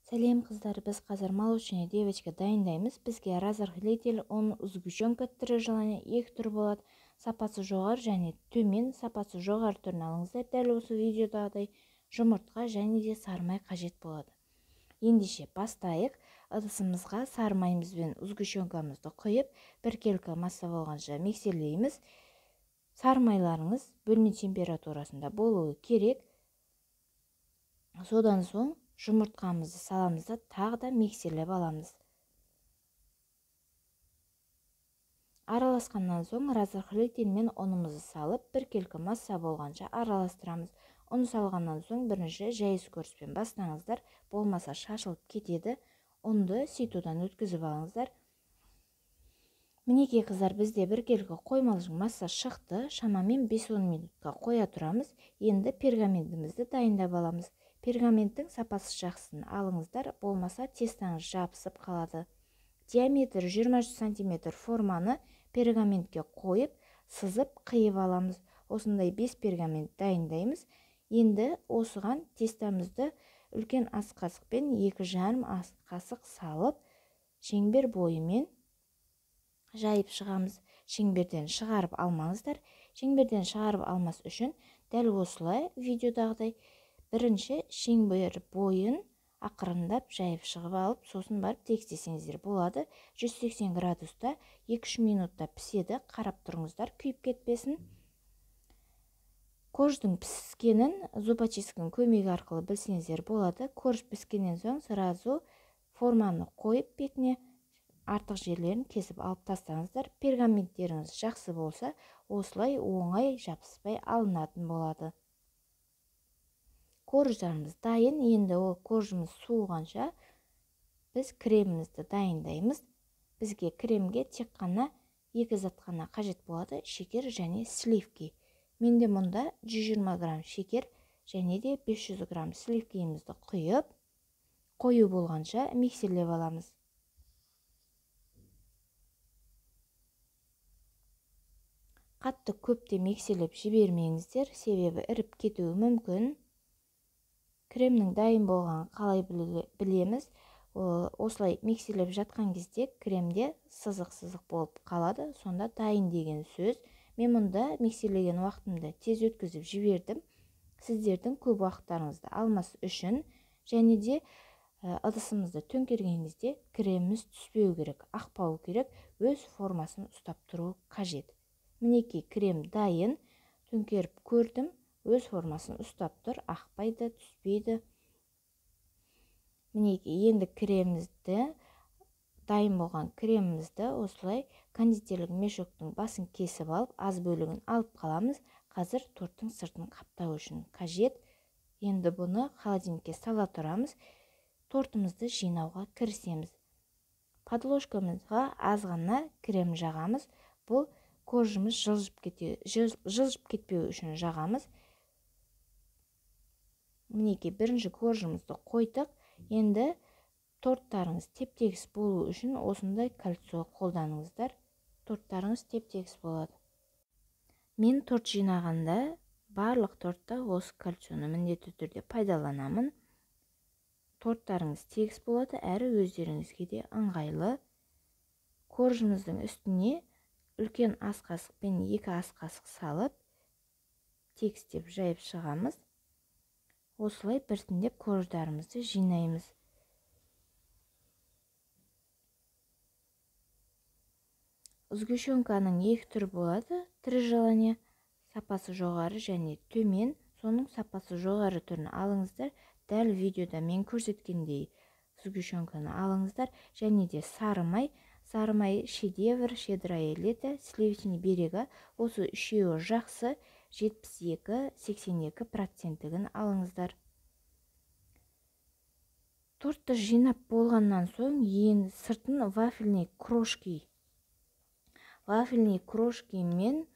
Сәлем, қыздар! Біз қазір молочная девочка дайындаймыз. Бізге разрыхлитель, ұн, сгущенка «Три желания», екі түрі болады, сапасы жоғары және төмен. Сапасы жоғары түрін алыңыздар, дәл осы видеодағыдай. Жұмыртқа және де сары май қажет болады. Ендеше бастайық. Ыдысымызға сары майымыз бен сгущенкамызды құйып, біркелкі масса болғанша миксерлейміз. Сары майларыңыз бөлме температурасында болуы керек. Содан соң жұмыртқамызды саламыз да, тағы да миксерлеп аламыз. Араласқаннан соң разрыхлитель мен ұнымызды салып, біркелкі масса болғанша араластырамыз. Ұн салғаннан соң бірінші жай скоростьпен бастаңыздар, болмаса шашылып кетеді. Ұнды ситодан өткізіп алыңыздар. Мінекей, қыздар, бізде біркелкі қоймалжың масса шықты. Шамамен 5-10 минутқа қоя тұрамыз. Енді пергаментімізді дайындап аламыз. Пергаменттің сапасы жақсысын алыңыздар, болмаса тестаңыз жабысып қалады. Диаметрі 23 сантиметр форманы пергаментке қойып, сызып, қиып аламыз. Осындай 5 пергамент дайындаймыз. Енді осыған тестамызды үлкен ас қасықпен 2,5 ас қасық салып, шеңбер бойымен жайып шығамыз. Шеңберден шығарып алмаңыздар. Шеңберден шығарып алмас үшін дәл осылай, видеодағыдай, бірінші шеңбер бойын ақырындап жайып шығып алып, сосын барып тегістесеңіздер болады. 180 градуста 2-3 минутта піседі. Қарап тұрыңыздар, күйіп кетпесін. Корждың піскенін зубочистканың көмегі арқылы білсеңіздер болады. Корж піскеннен соң сразу форманы қойып, бетіне артық жерлерін кесіп алып тастаңыздар. Пергаменттеріңіз жақсы болса, осылай оңай жабыспай алынатын болады. Корждарымыз дайын. Енді ол коржымыз суығанша біз кремімізді дайындаймыз. Бізге кремге тек қана екі зат қана қажет болады: шекер және сливки. Менде мұнда 120 грамм шекер және де 500 грамм сливкиімізді құйып, қою болғанша миксерлеп аламыз. Қатты көп те миксерлеп жібермеңіздер, себебі іріп кетуі мүмкін. Кремнің дайын болғанын қалай білеміз? Осылай миксерлеп жатқан кезде кремде сызық-сызық болып қалады, сонда дайын деген сөз. Мен мұнда миксерлеген уақытымды тез өткізіп жібердім, сіздердің көп уақыттарыңызды алмас үшін. Және де ыдысымызды төңкерген кезде креміміз түспеу керек, ақпау керек, өз формасын ұстап тұру қажет. Мінекей, крем дайын. Төңкеріп көрдім, өз формасын ұстап тұр, ақпайды, түспейді. Мінекей, енді кремімізді, дайын болған кремімізді осылай кондитерлік мешоктың басын кесіп алып, аз бөлігін алып қаламыз. Қазір торттың сыртын қаптау үшін қажет. Енді бұны холодильникке сала тұрамыз. Тортымызды жинауға кірісеміз. Подложкамызға аз ғана крем жағамыз. Бұл коржымыз жылжып кетпеу үшін жағамыз. Мінекей, бірінші коржымызды қойдық. Енді торттарыңыз теп-тегіс болу үшін осындай кольцо қолданыңыздар. Торттарыңыз теп-тегіс болады. Мен торт жинағанда барлық тортта осы кольцоны міндетті түрде пайдаланамын. Торттарыңыз тегіс болады, әрі өздеріңізге де ыңғайлы. Коржымыздың үстіне үлкен ас қасықпен 2 ас қасық салып, тегістеп жайып шығамыз. Осылай біртіндеп корждарымызды жинаймыз. Сгущенканың екі түрі болады: «Три желания», сапасы жоғары және төмен. Соның сапасы жоғары түрін алыңыздар. Дәл видеода мен көрсеткендей сгущенканы алыңыздар. Және де сары май, сары май «Шедевр», «Щедрое лето», «Сливочный берега», осы үшеуі жақсы, 72-82 проценттігін алыңыздар. Тортты жинап болғаннан соң енді сыртын вафельный крошкимен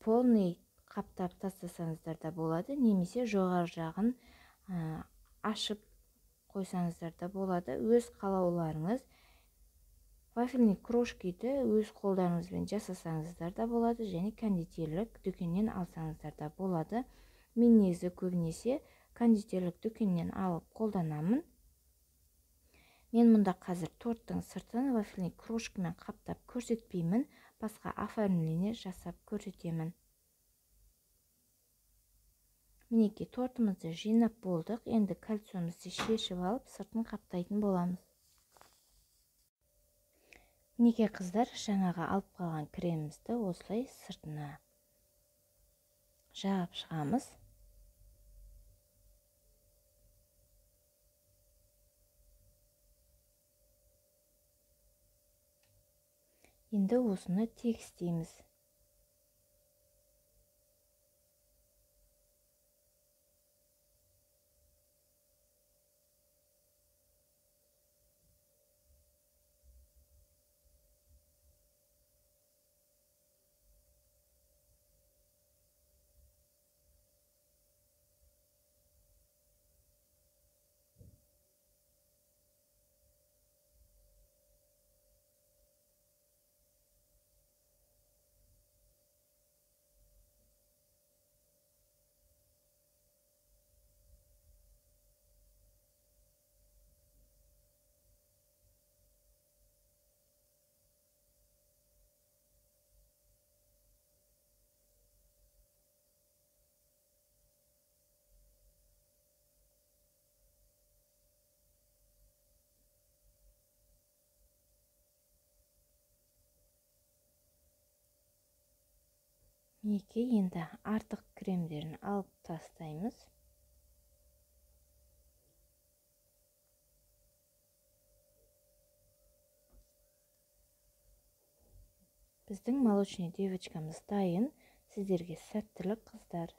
полный қаптап тастасаңыздар да болады немесе жоғары жағын ашып қойсаңыздар да болады, өз қалауларыңыз. Вафельный крошкиді өз қолдарыңызбен жасасаңыздар да болады және кондитерлік дүкеннен алсаңыздар да болады. Мен негізі көбінесе кондитерлік дүкеннен алып қолданамын. Мен мұнда қазір торттың сыртын вафельный крошкамен қаптап көрсетпеймін, басқа оформление жасап көрсетемін. Мінекей, тортымызды жинап болдық. Енді кольцомызды шешіп алып, сыртын қаптайтын боламыз. Мінекей, қыздар, жаңағы алып қалған кремімізді осылай сыртына жағып шығамыз. Енді осыны тегістейміз. Мінекей, енді артық кремдерін алып тастаймыз. Біздің молочный девочкамыз дайын. Сіздерге сәттілік, қыздар.